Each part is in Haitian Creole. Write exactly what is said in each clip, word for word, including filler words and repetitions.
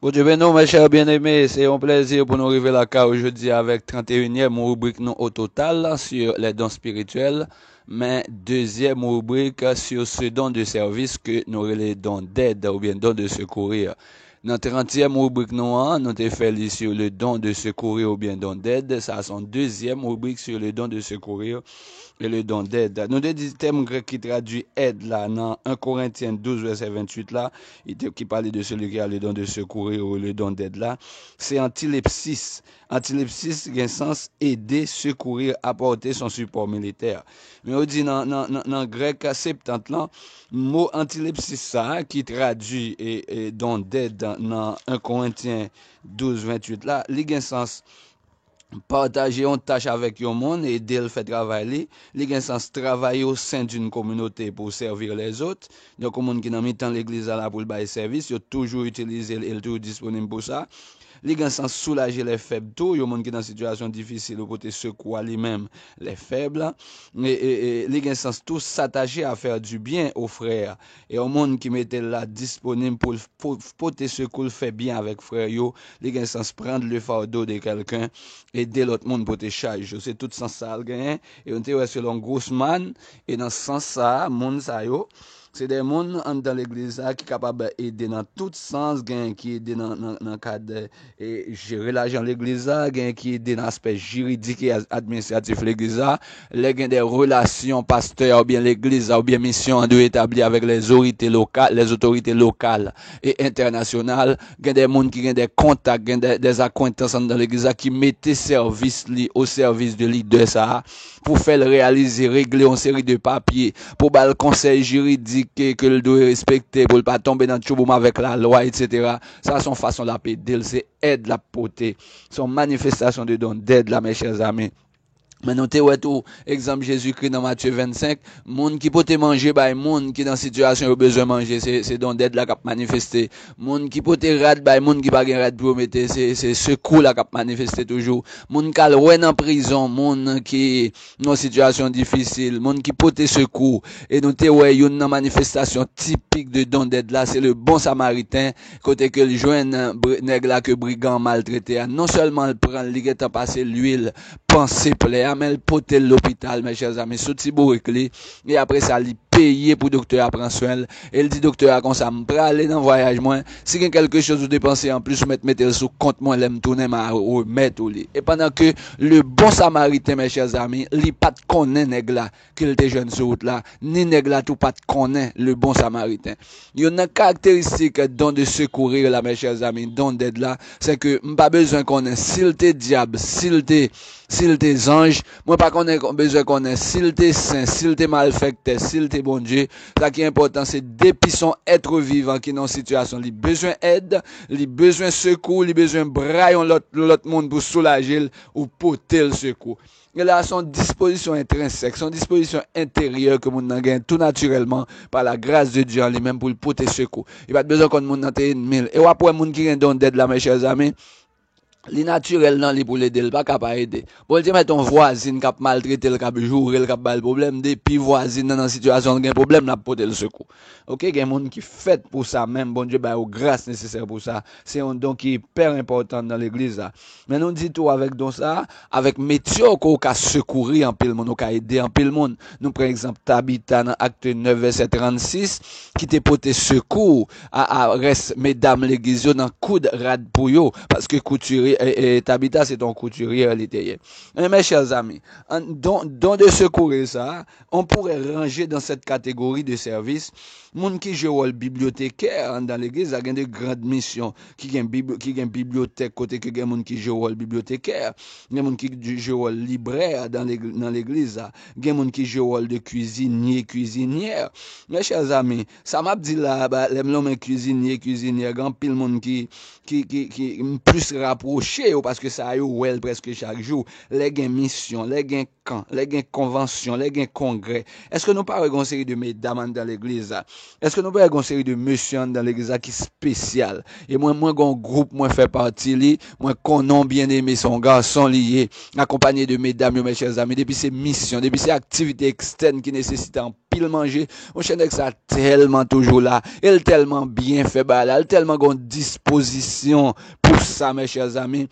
Bondye beni w, mes chers bien-aimés. Se yon plèzi pou nou rive lakay ou jodi avèk trannteyinyèm ribrik nou o total sur les dons spirituels, men dezyèm ribrik sur ce don de service ke nou rele don d'aide oubyen don de secourir. Nan trantyèm ribrik nou an, nou te fè li sur le don de secourir oubyen don d'aide. Sa se yon dezyèm ribrik sur le don de secourir et le don d'aide. Nou te di tèm grèk ki tradui èd la nan en Korentyen douz, vèsè venntuit la, ki te, ki pale de celui qui a le don de secourir ou le don d'aide la, se antilepsis. Antilepsis gen sans aider, secourir, apporter son support militaire. Men yo di nan, nan, nan, nan grèk Septant lan, mo antilepsis sa a ki tradui e, e don d'aide nan en Korentyen douz, venntuit la, li gen sans pataje yon tach avèk yon moun, ede l fè travay li. Li gen sans travay o sen d'une kominote pou sèvi lèzòt. Donk, yon moun ki nan mitan legliz la, la pou l bay sèvis, yo toujou itilize l e l toujou disponib pou sa. Li gen sans soulaje lè fèb tou, yon moun ki nan sitiyasyon difisil ou pote sekou a li menm lè fèb. E, e, e, li gen sans tou s'attacher à faire du bien aux frères. E yon moun ki mete l la disponib pou l po-, pote sekou l, fè byen avèk frè yo, li gen sans prendre le fardeau de quelqu'un, ede lòt moun pote chaj yo. Se tout sans sa a l genyen. E nou te wè selon Grossman, e nan sans sa a, moun sa yo, se de moun anndan legliz la ki kapab ede nan tout sans, gen ki ede nan, nan, nan kad, e, jere lajan legliz la, gen ki ede nan aspè jiridik e ad-, administratif legliz la. Lè gen de relasyon pastè a oubyen legliz la oubyen misyon an dwe etabli avèk lèzorite lokal, lèzotorite lokal e entènasyonal, gen de moun ki gen de kontak, gen de, de akwentans anndan legliz la ki mete sèvis li o sèvis de lidè sa a pou fè l reyalize, regle yon seri de papye, pou ba l konsèy jiridik ke, ke l dwe respekte, pou l pa tonbe nan tchouboum avèk lalwa, etsetera. Sa se yon fason l ap ede l, se èd l ap pote. Se yon manifestasyon de don d'aide la, mes chers amis. Men nou te wè tou egzanp Jezikri nan Matye vennsenk, moun ki pote manje bay moun ki nan sitiyasyon yo bezwen manje, se, se don d'aide la k ap manifeste. Moun ki pote rad bay moun ki pa gen rad pou yo mete, se, se sekou la k ap manifeste toujou. Moun k al wè nan prizon, moun ki nan sitiyasyon difisil, moun ki pote sekou. E nou te wè youn nan manifestasyon tipik de don d'aide la, se le bon samaritain, kote ke l jwenn, eh, br-, nèg la ke brigan an maltrete a. Non sèlman l pran l, li gentan pase lwil, panse plè a, men l pote l lopital, mes chers amis, sou ti bourik li. E apre sa, li peye pou doktè a pran swen l. E l di doktè a konsa, "M prale nan vwayaj mwen. Si gen kèlke choz ou depanse anplis, ou mèt mete l sou kont mwen. Lè m tounen, m a remèt ou li." E pandan ke le bon samaritain, mes chers amis, li pa t konnen nèg la ke l te jwenn sou wout la, ni nèg la tou pa t konnen le bon samaritain. Youn nan karakteristik don de secourir la, mes chers amis, don d'aide la, se ke m pa bezwen konnen si l te dyab, si l te, si l te zanj, mwen pa konnen, bezwen konnen si l te sen, si l te malfèktè, si l te Bondye. Sa ki enpòtan, se depi se yon èt vivan ki nan yon sitiyasyon, li bezwen èd, li bezwen sekou, li bezwen bra yon lòt, lòt moun pou soulaje l, ou pote l sekou. E la, se yon dispozisyon entrensèk, se yon dispozisyon enteryè ke moun nan gen tou natirèlman, pa la gras de Dye an li menm, pou l pote sekou. Li pa t bezwen konn moun nan te enmi l. E w ap wè moun ki gen don d'aide la, mes chers amis, li natirèl nan li pou l ede, l pa ka pa ede. Bondye mèt yon vwazin k ap maltrete l, k ap joure l, k ap ba l pwoblèm, depi vwazin nan nan sitiyasyon l gen pwoblèm, l ap pote l sekou. Oke, gen moun ki fèt pou sa menm, Bondye ba yo gras nesesè pou sa. Se yon don ki ipè enpòtan nan legliz la. Men nou di tou avèk don sa a, avèk metye w ke w ka sekouri anpil moun, ou ka ede anpil moun. Nou pran egzanp Tabita nan Akte nèf, vèsè trannsis, ki te pote sekou a, a rès medam legliz yo nan koud rad pou yo, paske koutire, e, e, Tabita se te yon koutiryè li te ye. E mes chers amis, an, don, don de secourir sa a, on pourrait ranger dans cette catégorie de service moun ki jwe wòl bibliotekè anndan legliz la, gen de grand misyon ki gen bib-, ki gen bibliyotèk kote ke gen moun ki jwe wòl bibliotekè, gen moun ki jwe wòl librè dan legi-, nan legliz la, gen moun ki jwe wòl de kwizinye, kwizinyè. Mes chers amis, sa m ap di la, ba, lè m lonmen kwizinye, kwizinyè, gen anpil moun ki, ki, ki, ki m plis rapwoche yo, paske sa yo wè l prèske chak jou. Lè gen misyon, lè gen kan, lè gen konvansyon, lè gen kongrè, èske nou pa wè gen yon seri de medam anndan legliz la? Èske nou pa wè gen yon seri de mesye anndan legliz la ki espesyal? E mwen, mwen gen yon gwoup mwen fè pati li, mwen konnen yon byeneme, se yon gason li ye, akonpanye de medam yo, mes chers amis, depi se misyon, depi se aktivite ekstèn ki nesesite anpil anpil manje. Monchè, nèg sa tèlman toujou la, e l tèlman byen fè bagay la, l tèlman gen yon dispozisyon pou sa, mes chers amis.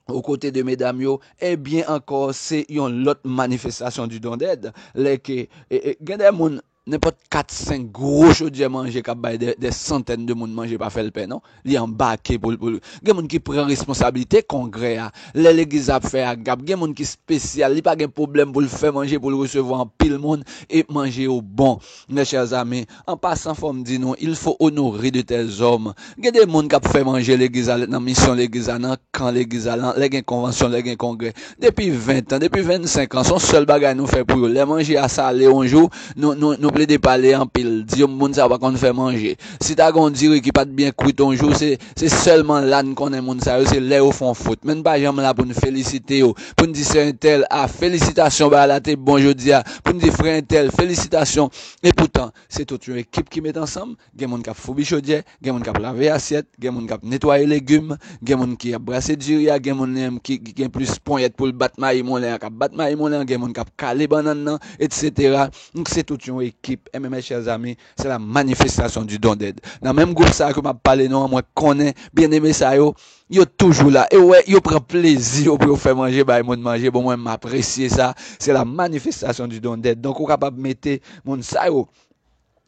O kote de medam yo, ebyen ankò, se yon lòt manifestasyon du don d'aide. Lè ke, e, e, gen de moun, nenpòt kat, senk gwo chodyè manje k ap bay de, de santèn de moun manje pa fè l pè, non. Li anbake pou l, pou l. Gen moun ki pran responsablite kongrè a. Lè legliz ap fè agap, gen moun ki espesyal, li pa gen pwoblèm pou l fè manje, pou l resevwa anpil moun e manje yo bon. Mes chers amis, en passant, fò m di nou, il faut honorer de tels hommes. Gen de moun k ap fè manje legliz la, nan misyon legliz la, nan kan legliz la, nan, lè gen konvansyon, lè gen kongrè. Depi ven tan, depi vennsenk an, se yon sèl bagay nou fè pou yo. Lè manje a sale yon jou, nou, nou, nou plede pale anpil. Di yo moun sa yo pa konn fè manje. Si ta gen yon diri ki pa t byen kwit yon jou, se, se sèlman la n konnen moun sa yo, se lè yo fè yon fot. Men n pa janm la pou n felisite yo, pou n di sè entèl, a, felisitasyon, bagay la te bon jodi a, pou n di frè entèl, felisitasyon. Epoutan, se tout yon ekip ki met ansanm. Gen moun k ap foubi chodyè, gen moun k ap lave asyèt, gen moun k ap netwaye legim, gen moun ki ap brase diri a, gen moun menm ki, ki gen plis ponyèt pou l bat mayi moulen an, k ap bat mayi moulen an, gen moun k ap kale bannann nan, etsetera. Donk, se tout yon ekip. E men, mes chers amis, c'est la manifestation du don d'aide. Nan menm gwoup sa a ke m ap pale nou an, mwen konnen byeneme sa yo, yo toujou la. E w wè, yo pran plezi yo pou yo fè manje, bay moun manje. Bon, mwen, m apresye sa. C'est la manifestation du don d'aide. Donk, ou kapab mete moun sa yo,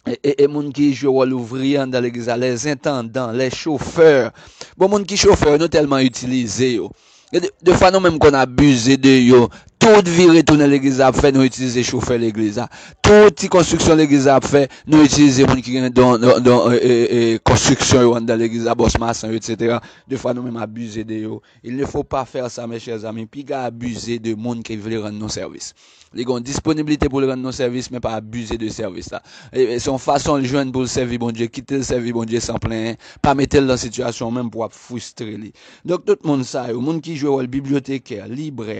e, e, e moun ki jwe wòl ouvriye anndan legliz la, les intendants, les chauffeurs. Bon, moun ki chofè yo, nou tèlman itilize yo. E de, defwa nou menm konn abize de yo. Tout vire tounen legliz la ap fè, nou itilize chofè legliz la. Tout ti konstriksyon legliz la ap fè, nou itilize moun ki gen don, don, don, e, e, e, konstriksyon yo anndan legliz la, bòs mason yo, etsetera. Defwa nou menm abize de yo. Il ne faut pas faire ça, mes chers amis. Piga abize de moun ki vle rann nou sèvis. Li gen yon disponiblite pou l rann nou sèvis, men pa abize de sèvis la. E, e, se yon fason l jwenn pou l sèvi Bondye, kite l sèvi Bondye san plenyen, pa mete l nan sitiyasyon menm pou w ap fristre li. Donk, tout moun sa yo, moun ki jwe wòl bibliotekè, librè,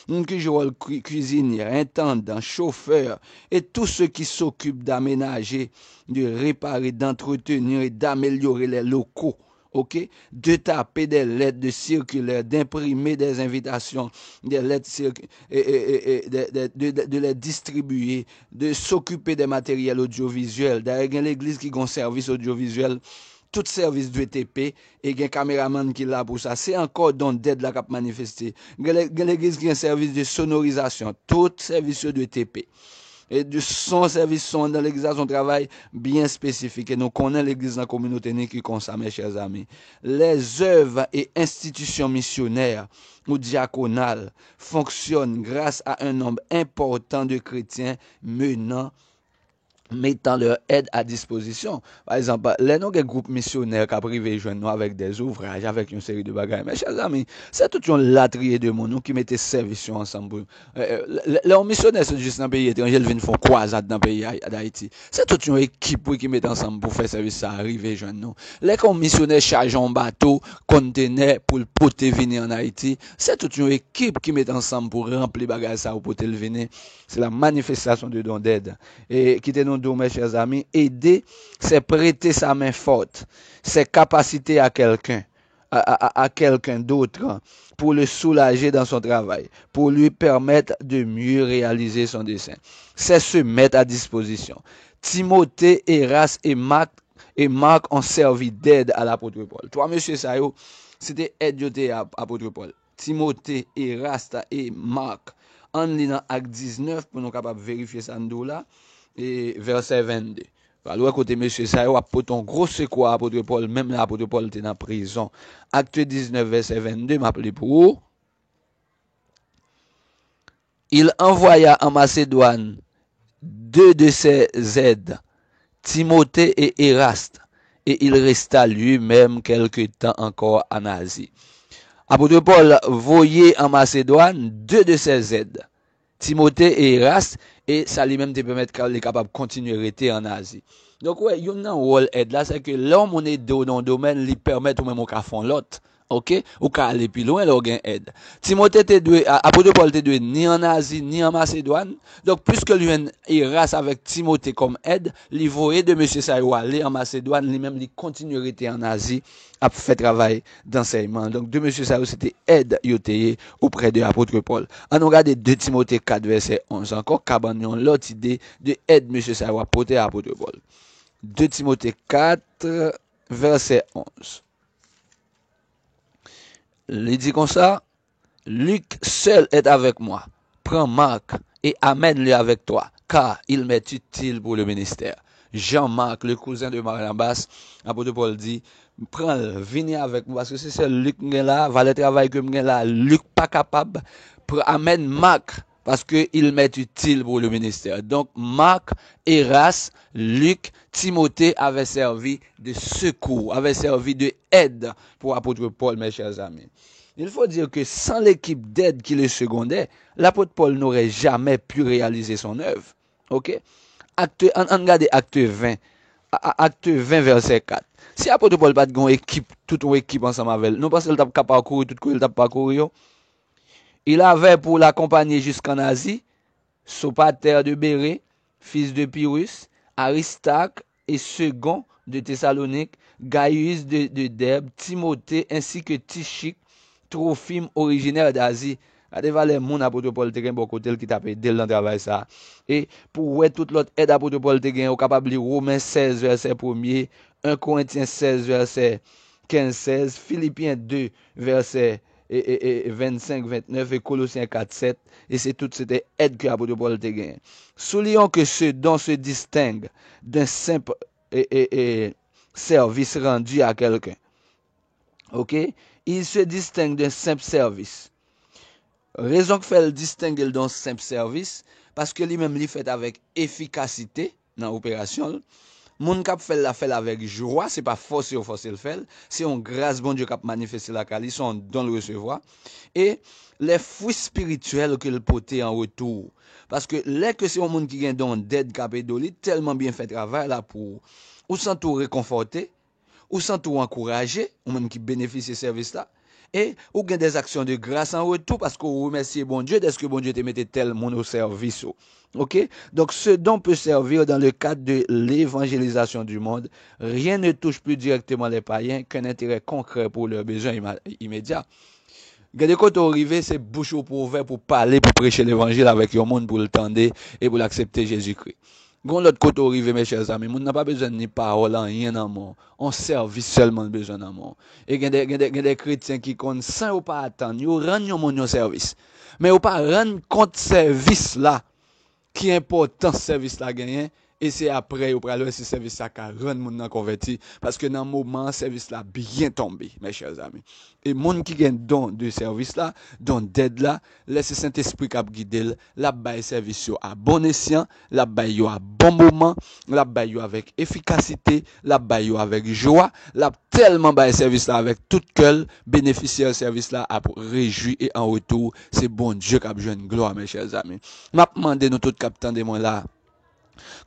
moun ki jwe wòl kwi-, kwizinyè, entandan, chofè, et tous ceux qui s'occupent d'aménager, de réparer, d'entretenir et d'améliorer les locaux, ok, de taper des lettres, de circulaires, d'imprimer des invitations, des lettres circu-, et, et, et, et de, de, de, de, de les distribuer, de s'occuper des matériels audiovisuels. Dayè, gen legliz ki gen sèvis odyovizyèl, tout sèvis dwe tepe, e gen kameramann ki la pou sa. Se ankò don dèd la k ap manifeste. Gen le-, gen legliz ki gen sèvis de sonorizasyon, tout sèvis yo dwe tepe. E de son, sèvis son nan legliz la, se yon travay byen espesifik. E nou konnen legliz nan kominote ni ki konsa, mes chers amis. Les œuvres et institutions missionnaires ou diaconales fonctionnent grâce à un nombre important de chrétiens menant, mettant leur aide à disposition. Pa egzanp, lè nou gen gwoup misyonè k ap rive jwenn nou avèk de zouvraj, avèk yon seri de bagay, mes chers amis, se tout yon latriye de moun, wi, ki mete sèvis yo ansanm pou, e, e, lè, lè yon misyonè sot jis nan peyi etranje, l vin fè yon kwazad nan peyi Ay-, Dayiti, se tout yon ekip, wi, ki mete ansanm pou fè sèvis sa a rive jwenn nou. Lè ke yon misyonè chaje yon bato kontenè pou l pote vini ann Ayiti, se tout yon ekip ki mete ansanm pou ranpli bagay sa a, pou pote l vini. C'est la manifestation de don d'aide. Et kite nou di w, mes chers amis, aider, c'est prêter sa main forte, ses capacités à quelqu'un, à, à, à, à quelqu'un d'autre pour le soulager dans son travail, pour lui permettre de mieux réaliser son dessein. C'est se mettre à disposition. Timothée, Erasme et Marc, et Marc ont servi d'aide à l'apôtre Paul. Twa mesye sa yo, se te èd yo te ye a apot Pòl. Timote, Erasta e Mak. Ann li nan Ak diznèf pou nou kapab verifye sa n di w la, e vèsè vennde. W al wè kote mesye sa yo ap pote yon gwo sekou a apot Pòl, menm lè apot Pòl te nan prizon. Ak diznèf, vèsè vennde, m ap li pou ou. Il envoya en Macédoine deux de ses aides, Timothée et Eraste, et il resta lui-même quelque temps encore en Asie. Apot Pòl voye an Masedwàn de de ses aides, Timote e Eras, e sa li menm te pèmèt ka-, li kapab kontinye rete an Azi. Donk, w wè, youn nan wòl èd la, se ke lè yon moun ede w nan yon domèn, li pèmèt ou menm ou ka fè yon lòt. Ok, ou ka ale pi lwen lè w gen èd. Timote te dwe, a- apot Pòl te dwe ni ann Azi, ni an Masedwàn. Donk, piske l jwenn Eras avèk Timote kòm èd, li voye de mesye sa yo ale an Masedwàn, li menm li kontinye rete ann Azi, ap fè travay dansèyman. Donk, de mesye sa yo, se te èd yo te ye oprè de apot Pòl. Ann nou gade de Timote kat, vèsè onz ankò, k ap ban n yon lòt ide de èd mesye sa yo ap pote apot Pòl. De Timote kat, vèsè onz. Li di konsa, Luc seul est avec moi. Prends Marc et amène-le avec toi, car il m'est utile pour le ministère. Jean-Marc, le cousin de Barnabas, apot Pòl di, pran l, vini avèk mwen, paske se sèl Lik m gen la, valè travay ke m gen la, Lik pa kapab, pran, amène Marc, parce que il m'est utile pour le ministère. Donc, Marc, Eras, Luc, Timothée avaient servi de secours, avaient servi de aide pour apôtre Paul, mes chers amis. Il faut dire que sans l'équipe d'aide qui le secondait, l'apôtre Paul n'aurait jamais pu réaliser son œuvre. Ok? Acte, ann, ann gade Acte vingt, a- a- Acte vingt, vèsè kat. Si apot Pòl pa t gen yon ekip, tout yon ekip ansanm avè l, nou panse l t ap ka pakouri tout kote l t ap pakouri yo? Il avait pour l'accompagner jusqu'en Asie, Sopater de Bérée, fils de Pyrrhus, Aristarque et Second de Thessalonique, Gaius de, de Derbe, Timothée, ainsi que Tychik, Trophime, originaire d'Asie. Gade valè moun apot Pòl te gen bò kote l ki t ap ede l nan travay sa a. E pou w wè tout lòt èd apot Pòl te gen, ou kapab li Women sèz, vèsè premye, en Korentyen sèz, vèsè kenz, sèz, Filipyen de, vèsè e, e, e, vennsenk, vennèf, e Kolosyen kat, sèt, e se tout se te èd ke apot Pòl te genyen. Soulignons que ce don se distingue d'un simple, e, e, e, service rendu à quelqu'un. Ok? Il se distingue d'un simple service. Rezon k fè l distenge l de yon senp sèvis, paske li menm li fèt avèk efikasite nan operasyon l. Moun k ap fè l la fè l avèk jwa, se pa fòse yo fòse l fè l, se yon gras Bondye k ap manifeste lakay li, se yon don l resevwa. E lè fwi espirityèl ke l pote an retou. Paske lè ke se yon moun ki gen don dèd k ap ede w, li tèlman byen fè travay la pou ou, ou santi w rekonfòte, ou santi w ankouraje, ou menm ki benefisye sèvis la, e ou gen des actions de grâce en retour paske ou remèsye Bondye dèske Bondye te mete tèl moun o sèvis ou. Ok? Donc, ce don peut servir dans le cadre de l'évangélisation du monde. Rien ne touche plus directement les païens qu'un intérêt concret pour leurs besoins ima- immédiats. Gen de kote ou rive, se bouch ou pou ouvè pou pale, pou preche levanjil avèk yon moun pou l tande e pou l aksepte Jezikri. Gon lòt kote ou rive, mes chers amis, moun nan pa bezwen ni pawòl, anyen nan men w. On sèvis sèlman l bezwen nan men w. E gen de, gen de, gen de kretyen ki konn, san yo pa atann, yo rann yon moun yon sèvis. Men yo pa rann kont sèvis la, ki enpòtans sèvis la genyen, e se apre yo pral wè si sèvis la ka rann moun nan konvèti, paske nan moman an, sèvis la byen tonbe, mes chers amis. E moun ki gen don de sèvis la, don dèd la, lè se Sentespri k ap gide l, l ap bay sèvis yo a bon esyan, l ap bay yo a bon moman, l ap bay yo avèk efikasite, l ap bay yo avèk jwa, l ap tèlman bay sèvis la avèk tout kè l, benefisyè sèvis la ap rejwi e an retou, se Bondye k ap jwenn glwa, mes chers amis. M ap mande nou tout k ap tande mwen la,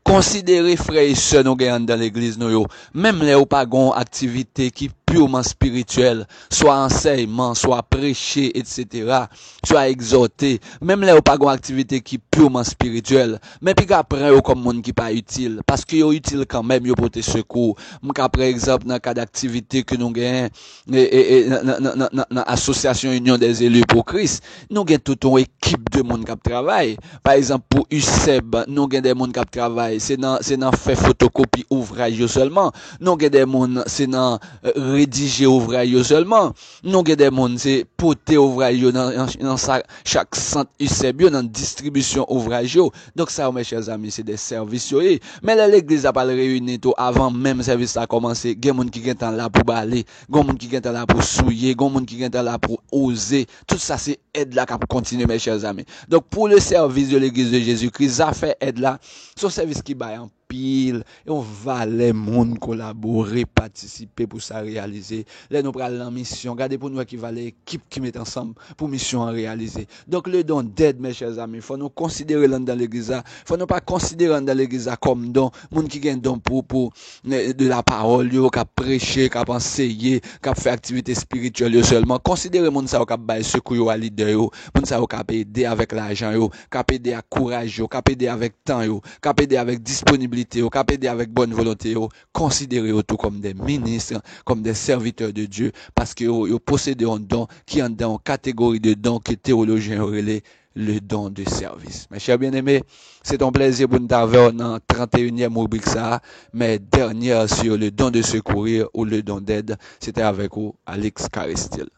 konsidere frè e sè nou gen anndan legliz nou yo, menm lè yo pa gen yon aktivite ki piman espirityèl, swa ansèyman, swa preche, etsetera, swa egzòte, menm lè yo pa gen yon aktivite ki piman espirityèl, men piga pran yo kòm moun ki pa itil, paske yo itil kanmenm, yo pote sekou. M ka pran egzanp nan kad aktivite ke nou genyen e, e, e, nan, nan, nan, nan, nan Asosyasyon Inyon dè Eli pou Kris, nou gen tout yon ekip de moun k ap travay. Pa egzanp, pou USEB, nou gen de moun k ap travay. Se nan, se nan fè fotokopi ouvraj yo sèlman. Nou gen de moun, se nan, eh, redije ouvraj yo sèlman. Nou gen de moun, se pote ouvraj yo nan, nan, nan sa, chak sant USEB yo, nan distribisyon ouvraj yo. Donk, sa yo, mes chers amis, se de sèvis yo ye. Men lè legliz la pral reyini tou, avan menm sèvis la kòmanse, gen moun ki gentan la pou bale, gen moun ki gentan la pou souye, gen moun ki gentan la pou oze. Tout sa, se èd la k ap kontinye, mes chers amis. Donk, pour le service de l'Église de Jésus-Christ, zafè èd la, se yon sèvis ki bay an anpil, yon valè moun kolabore, patisipe pou sa reyalize. Lè nou pral nan misyon, gade pou n wè ki valè ekip ki met ansanm pou misyon an reyalize. Donk, le don dèd, mes chers amis, fò nou konsidere l anndan legliz la. Fò nou pa konsidere anndan legliz la kòm don, moun ki gen don pou, pou, de la pawòl yo, k ap preche, k ap anseye, k ap fè aktivite espirityèl yo sèlman. Konsidere moun sa yo k ap bay sekou yo a lidè yo, moun sa yo k ap ede avèk lajan yo, k ap ede ak kouraj yo, k ap ede avèk tan yo, k ap ede avèk disponiblite yo, k ap ede avèk bòn volonte yo. Konsidere yo tou kòm de minis, kòm de sèvitè de Dye, paske yo, yo posede yon don ki anndan yon kategori de don ke teyolojyen yo rele le don de service. Mes chers bien-aimés, se te yon plèzi pou n t avè w nan trannteyinyèm ribrik sa a, men dènyè sur le don de secourir ou le don d'aide, se te avèk ou, Alix Carestil.